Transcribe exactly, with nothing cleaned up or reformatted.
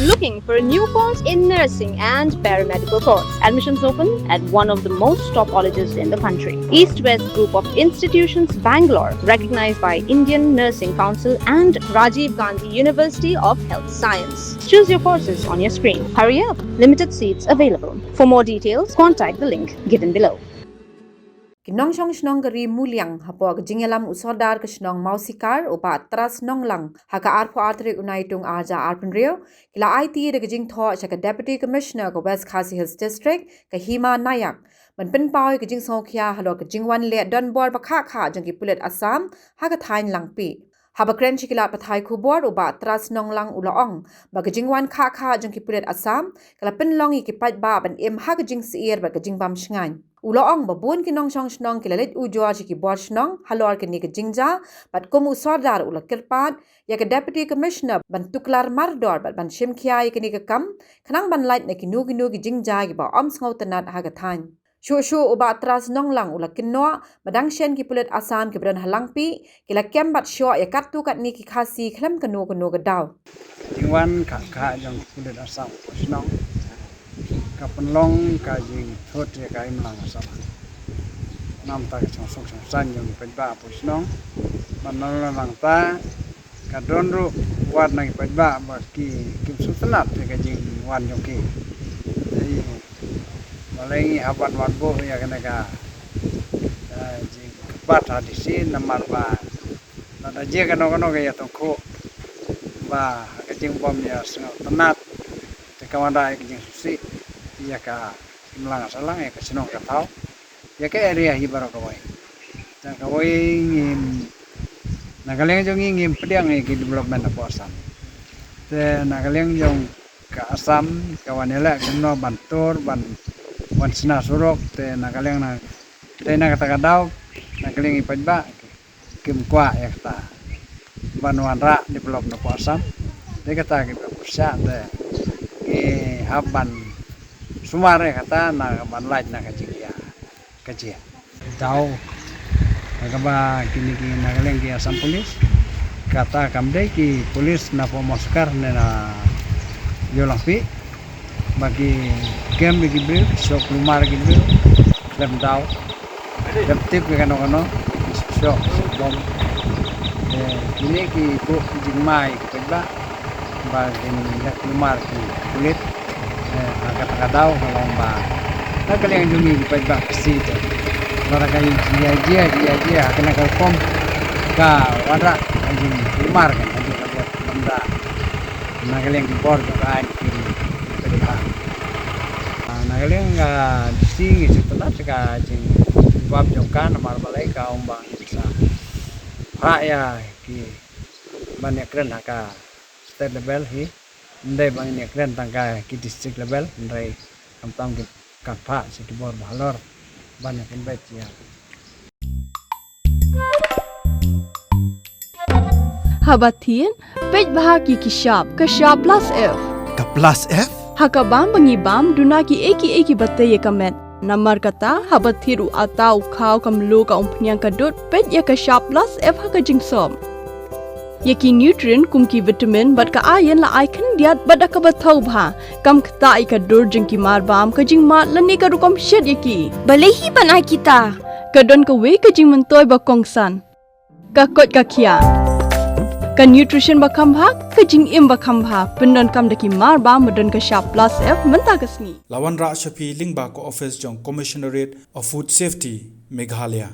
Looking for a new course in nursing and paramedical course? Admissions open at one of the most top colleges in the country. East West Group of Institutions, Bangalore, recognized by Indian Nursing Council and Rajiv Gandhi University of Health Science. Choose your courses on your screen. Hurry up, limited seats available. For more details, contact the link given below. Ki nongshong shnong ka Ri Muliang hapoh ka jingïalam u Sordar ka shnong Mawsikar u Bah Tras Nonglang ha ka arphew ar tarik u Naitung arja arphew hynriew, ki la aiti da ka jingthoh sha ka Deputy Commissioner ka West Khasi Hills District ka Hima Nayak ban pynpaw ïa ka jingsngewkhia halor ka jingwan leh donbor ba khah khah jong ki pulit Assam ha ka thaiñ Langpih. Haba kren sha ki lad pathai khubor u Bah Tras Nonglang u la ong ba ka jingwan khah khah jong ki pulit Assam ka la pynlong ïa ki paidbah ban im ha ka jingsyier bad ka jingbam shngaiñ. U la ong ba bun ki nongshong shnong ki la leit ujor sha ki bor shnong halor kane ka jingjia bad kum u Sordar u la kyrpad ïa ka Deputy Commissioner ban tuklar mardor bad ban shimkhia ïa kane ka kam khnang ban lait na kino kino ki jingjia kiba ym sngewtynnat ha ka thaiñ. Shuh shuh u Bah Tras Nonglang u la kynnoh ba dang shen ki pulit Assam kiba don ha Langpih ki la kem bad shoh ïa katto katne ki Khasi khlem kano kano ka daw. Jingwan khah khah jong ki pulit Assam hapoh shnong ka pynlong ka jingthut ïa ka imlang ka sahlang. Namar ka shongsuk shongsaiñ jong ki paidbah hapoh shnong. Bad nalor nangta ka don ruh wat na ki paidbah ba ki kim sngewtynnat ïa ka jingwan jong ki. Te balei ngi hap ban wan buh ïa kane ka, eh, jingkyrpad ha D C namar ba lada jia kano kano ka ïatyngkhuh ba ka jingbym ïasngewtynnat te ka wanrah ïa ka jingsngewsih ïa ka imlang ka sahlang, ïa ka shnong ka thaw, ïa ka area hi baroh kawei. Te kawei ngim, na ka liang jong ngi ngim pdiang ïa ki development hapoh Assam. Te na ka liang jong ka Assam ka wan ïaleh kumno ban tur ban wan shna surok, te na ka liang na, te na kata ka daw na ka liang i paidbah kim kwah ïa kata ban wanrah develop na hapoh Assam. Te kata kiba pyrshah te ngi hap ban sumar ïa kata na ban lait na ka jingïa ka jia. Daw kaba kine ki na ka liang ki Assam Police, kata kam dei ki police na hapoh Mawsikar ne na Ïew Langpih. Ba ki kem ïa ki briew, shoh kulmar ïa ki briew khlem daw, khlem tip ïa kano kano, shoh bom. Eh, kine ki buh jingma ïa ki paidbah ba kin leh kulmar ki pulit. Eh, ha kata ka daw ka long ba na ka liang jong ngi ki paidbah Khasi te, lada ka ïa jia, jia, jia ha kane ka rukom, ka wanrah ka jingkulmar kan ha jingkaba bynta na ka liang ki bor jong ka aiñ ki ri, ki ri ha. Ah, na ka liang ka D C ngi sngewtynnat ka jingjubab jong ka, namar balei ka ong ba ngin sa phah ïa ki ban ïakren ha ka state level hi. Ym dei ba ngin ïakren tang ka ki district level, hynrei khamtam ki kan phah sha ki bor ba halor ban ïa pynbeit ïa. Haba thied, peit bha ki ki shap, ka shap plus F. Ka plus F? Ha ka bam ba ngi bam, duna ki ei ki ei kiba tei ïa ka met. Namar kata, haba thied u ata, u khaw, ka mluh, ka umphniang, ka dud, peit ïa ka shap plus F ha ka jingsop. Ïa ki nutrient kum ki vitamin bad ka iron la ai khyndiat bad da kaba thaw bha. Kam ktah ïa ka dur jong ki mar bam, ka jingmad lane ka rukom shet ïa ki. Balei hi ban ai kita? Ka don kawei ka jingmyntoi ba kongsan. Ka koit ka khiah. Ka nutrition ba kham bha, ka jingim ba kham bha. Pyndonkam da ki mar bam ba don ka shap plus F mynta ka sngi. La wanrah sha phi lyngba ka office jong Commissionerate of Food Safety, Meghalaya.